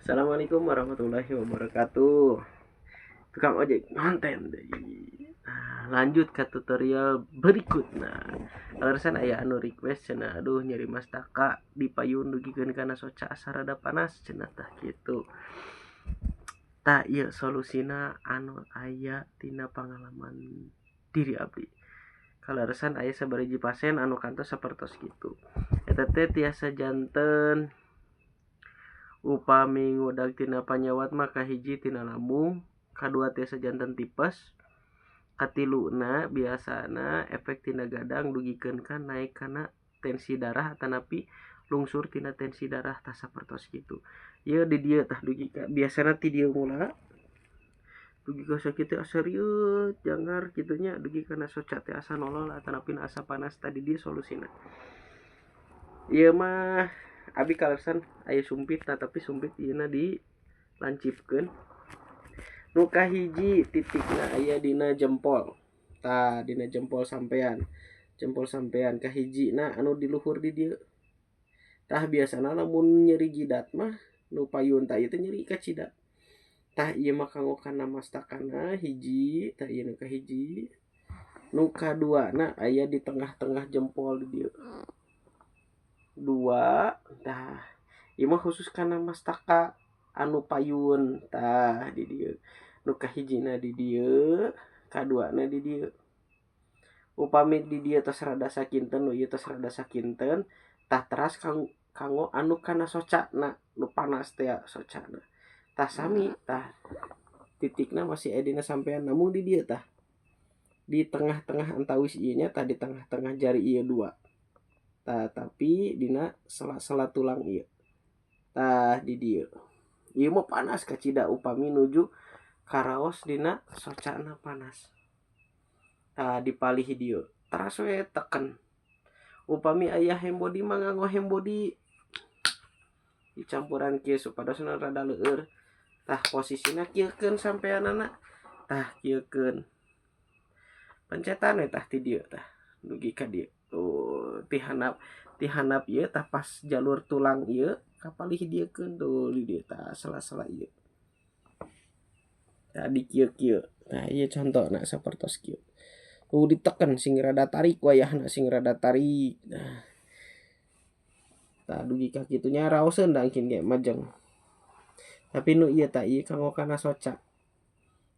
Assalamualaikum warahmatullahi wabarakatuh. Tukang ojek konten deui. Nah, lanjut ke tutorial berikutnya. Kaleresan aya anu request cenah, aduh, nyeri mastaka di payun dugikeun kana soca asa rada panas cenah, tah kitu. Tah, ieu solusina anu aya tina pangalaman diri abdi. Kaleresan aya sabaraha pasien anu kantos sapertos kitu. Eta teh tiasa janten upami ngudag tina panyawat mah kahiji tina lambung, kadua tiasa janten tipes, katiluna biasana efek tina gadang dugikeun ka naek kana tensi darah atanapi lungsur tina tensi darah, tah sapertos kitu. Ieu di dieu tah dugi ka biasana ti dieu mula dugi ka sakitu asa rieut janggar kitu nya, dugi kana soca teh asa nolol atanapi asa panas, tah di dieu solusina. Ieu mah abi kaleresan aya sumpit, tah tapi sumpit ieu na dilancipkeun. Nu kahiji titikna aya dina jempol. Tah, dina jempol sampean. Jempol sampean kahijina anu di luhur di dieu. Tah, biasana lamun nyeri jidat mah nu payun tah ieu teh nyeri kacida. Tah, ieu mah kanggo kana mastakana hiji, tah ieu nu kahiji. Nu kaduana aya di tengah-tengah jempol di dieu. Dua, tah ieu mah khusus kana mastaka anu payun, tah di dieu. Nu kahijina di dieu, kaduana di dieu. Upami di dieu tos rada sakinten, nu ieu tos rada sakinten, tah teras kanggo anu kana socana, nu panas teh socana. Tah sami, tah titikna masih aya dina sampean namun di dieu tah. Di tengah-tengah antawis ieu nya, tah di tengah-tengah jari ieu dua. Tah, tapi dina sela-sela tulang ieu. Tah di dieu. Ieu mah panas kacida upami nuju karaos dina socana panas. Tah, dipalih dieu. Teras we teken. Upami aya handbody mah nganggo handbody. Dicampuran kieu supados rada leueur. Tah, posisina kieukeun sampeanana. Tah, kieukeun. Pencetan we tah ti dieu tah dugi ka dieu. Tuh, ti handap ieu tah pas jalur tulang ieu kapalih dieukeun tuh di dieu tah sela-sela ieu. Tah, di kieu-kieu. Tah, ieu contona sapertos kieu. Tuh diteken sing rada tarik wayahna, sing rada tarik. Nah. Tah, dugi ka kitu nya raoseun da engkin ge majeng. Tapi nu ieu tah ieu kanggo kana soca.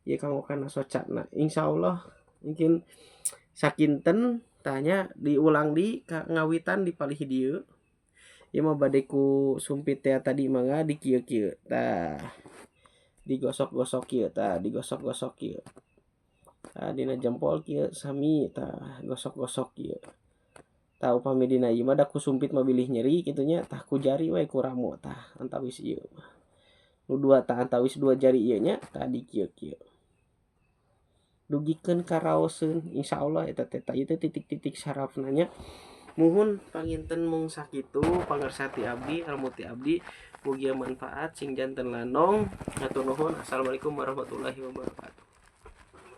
Ieu kanggo kana socana. Insyaallah mungkin sakinten tanya diulang di ngawitan di palih dieu. Ieu mah bade ku sumpit teh tadi mangga di kieu-kieu. Tah, digosok-gosok kieu, tah digosok-gosok kieu. Tah, dina jempol kieu sami, tah gosok-gosok kieu. Tah, upami dina ieu mah da ku sumpit mah bilih nyeri kitu nya, tah ku jari we ku ramo tah antawis ieu mah. Nu dua tah antawis dua jari ieu nya, tah di kieu-kieu. Dugikeun ka raoseun insyaallah eta teh, tah ieu teh titik-titik sarafna nya. Muhun panginten mung sakitu pangersa ti abdi, ilmu ti abdi, mugia manfaat sing janten lanong. Hatur nuhun. Assalamualaikum warahmatullahi wabarakatuh.